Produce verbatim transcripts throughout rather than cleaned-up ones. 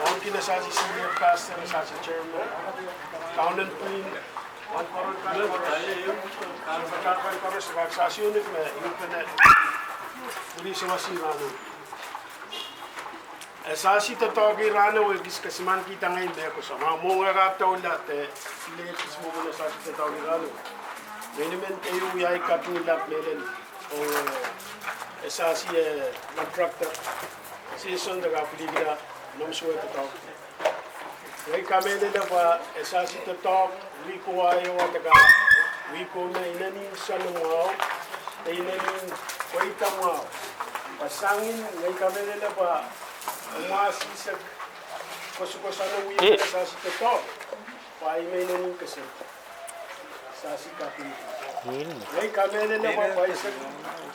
Ounki Esasi senior pastor, Esasi chairman, kaunen pwihn, wan koaros, koaros, kak Esasi onuk me ipene, uri sewasi rahnwet. Esasi doadoahk rahnwet, ekis kesimankihda ngehi mehkot ma mwohng kak doula de, pil ekis mwomwen Esasi doadoahk rahnwet. Menimen keieu wia ei kapinga lap mehlel, oh, eh, Esasi, eh, contractor season de kapilipila, nom suwe doadoahk. Ngehi kamehlele pwe Esasi doadoahk, wiko aio de ka, wiko me inenen soangen mwahu, de inenen pweida mwahu. Pwe sangin ngehi kamehlele pwe mwahsisek koasoakoasoane wia Esasi doadoahk, pwe ih me inenen kesempwal. Esasi kaping. Ngehi kamehlele pwe pwaisek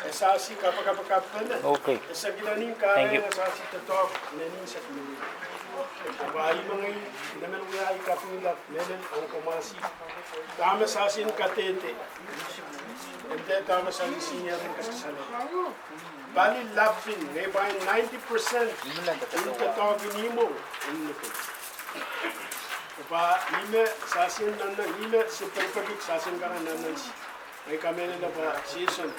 Esasi kapakap, kapakap pene. Okay. Esek inenen kahrehiong Esasi doadoahk, inenen sek mini. Pwe ih me ngehi, ngehi men wia ei kapinga lap mehlel ong komasi. Dahme Esasi en kadehde. Ente dahme Esasi senior en kasalehiong. Pali lapin, ngehi pwain ninety percent en doadoahk en imwong en nipil. Pwe ih me Esasi en nannansi, ih me se pekipeki Esasi en kak nannansi. Ngehi kamehlele pwe season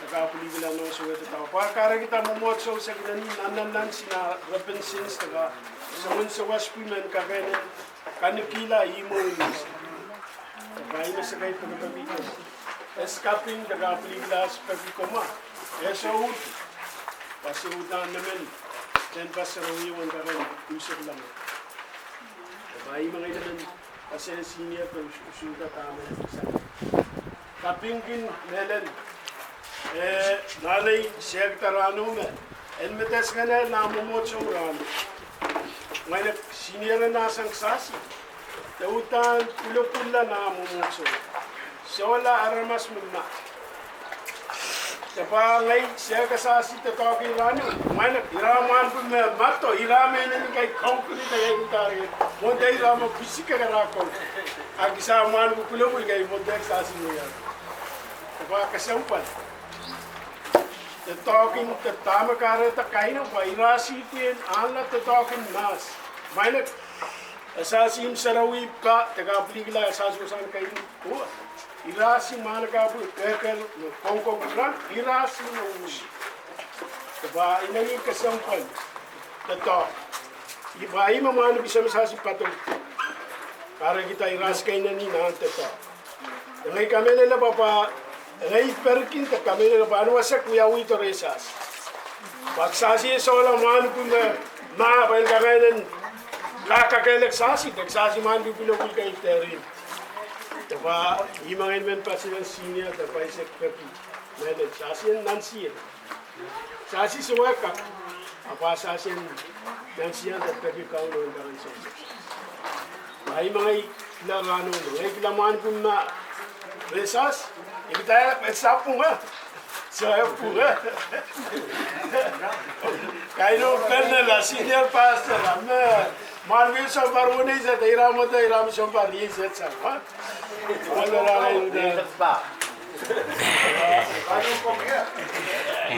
de kapilipila, nom suwe doadoahk. Pwe kahrehkihda mwomwohdiso sehse inenen nannansi nan repentance de ka, soangen sawas pwe men kakehn en kanikihla imwong en nipil. Pwe ih me se kak pekipeki. Ese kaping de kapilipila, ese peki komwi. Ese uhd. Pwe se uhdahn nemen, tehnpas sarawi en kakehn unsek lame. Pwe ih me ngehi nemen, ese senior pwe usuhda dahme Esasi. Kapingkin mehlel, eh, nanei sehkihda rahnwet me, en medewehda nan mwomwohdiso rahnwet. Ngehi senior en sang Esasi. De uhdahn pwulopwulla nan mwomwohdiso. Sohla aramas me ma. De pwe ngehi sehk Esasi doadoahk rahnwet. Mwain ira mwahnpu me mado, ira me inenen kai concrete kai kutari. Mwohn de ira me pwisikek ira kong. Ahpw kisa mwahnpu pwulopwul kai mwohn de Esasi me ia. De pwe kesempwal. Doadoahk en, de dahme kahrehda kain o pwe ira sihpw en anahne doadoahk en mahs. Mwain Esasi imw sarawi pah, de kapilipila Esasi wasahn kain o. Ira sihpw mwahnakapwil, kekehl, me kongkong pwuran, ira sihpw me usi. De pwe inenen kesempwal. Doadoahk. Ih pwe ih me mwahnpu sehse Esasi pato. Kahrehkihda ira sihpw inenen nan doadoahk. Ngehi kamehlele pwe, pwe, ngehi parikin de kamehlele pwe, anwasek wiawi doarehi Esasi. Pwe Esasi sohla mwahnpu me, ma pwe en kakehn en, la kakehlek Esasi, de Esasi mwahnpu pwulopwul kai derin. De pwe, ih me ngehi men pastor senior, de pwe ih sehk peki. Mehlel, Esasi en nansieng. Esasi sewekak, ahpw Esasi en nansieng de peki Kauno en kak nansieng. Pwe ih me ngehi kihla rahnwet, ngehi kihla mwahnpu me, Esasi, ih kitail, Esasi pwung, eh? Soh, eh, pwung, eh? Kain o pene la senior pastor, ah, me, mwahnpu sounpar weneu sehse, ira mwohd, ira me sounpar riau sehse, ah? Wanda rala inda.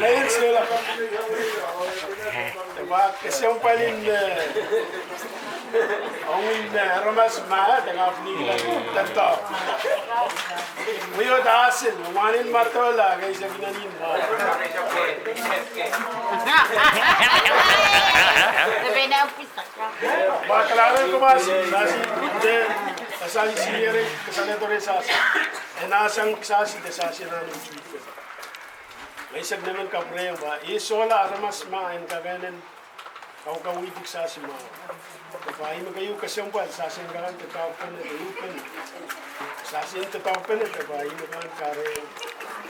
Nein sela. Pwe kesempwal en, eh, ong en, eh, aramas ma, de kapilipila, doadoahk. Wio dasin, mwanin matola, kaisa kinanin ma. Pwe kalahng komwi, Esasi, de, Esasi senior, kasale doarehi Esasi. En sang Esasi, de Esasi nan unsek. Ngehi sehk nemen kapwurehiong pwe, ih sohla aramas ma en kakehn en kaukawihdi Esasi mwahu. Pwe ih me keieu kesempwal, Esasi en kakehn doadoahk pene, de uhpene. Esasi en doadoahk pene, de pwe ih me kakehn kahrehiong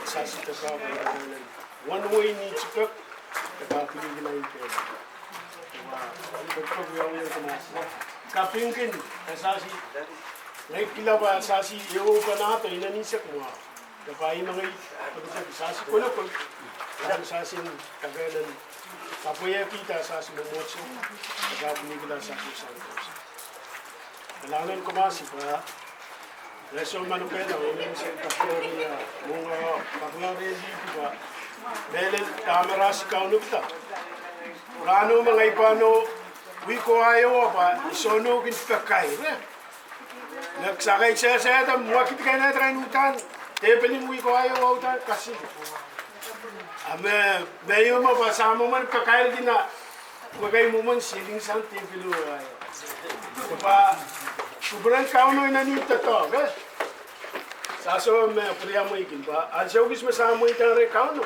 Esasi doadoahk pene. One way ni tipek, de kapilipila ipwe. Kapingkin, Esasi, ngehi kihla pwe Esasi ehu pwunod inenen sehk mwahu. De pwe ih me ngehi, pwe Esasi kolokol. Esasi en kakehn en kapwaiada Esasi mwomwohdiso. De kapilipila Esasi sang. Kalahngan komwi Esasi pwe, reso manokehla, oh, ngehi sehk kapwaiada, mwohng, kapwaiada, pwe, mehlel dahme Esasi kaunopda. Pahno me ngehi pahno wihko aio, pwe I sohte kin pakair. Me sakai sehse da mwekid kei, nan atail uhdahn, dehpel en wihko aio uhdahn kasik. A me, me io me pwe sa mwomwen pakair kina, wekei mwomwen siling sang dehpel aio. Pwe kupwuren Kauno inenen doadoahk, eh? Sa soh me pwuriamwei kin pwe ansou kis me sa mweidohng reh Kauno,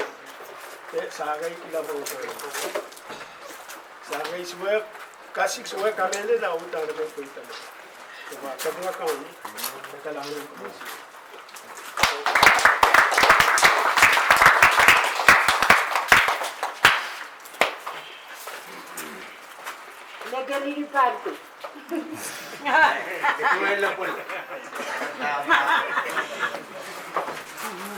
eh, sa kei kila pwe sa kei suwek, kasik suwek kamehlele, uhdahn me pweida me. Pwe kapinga Kauno, kalahngan.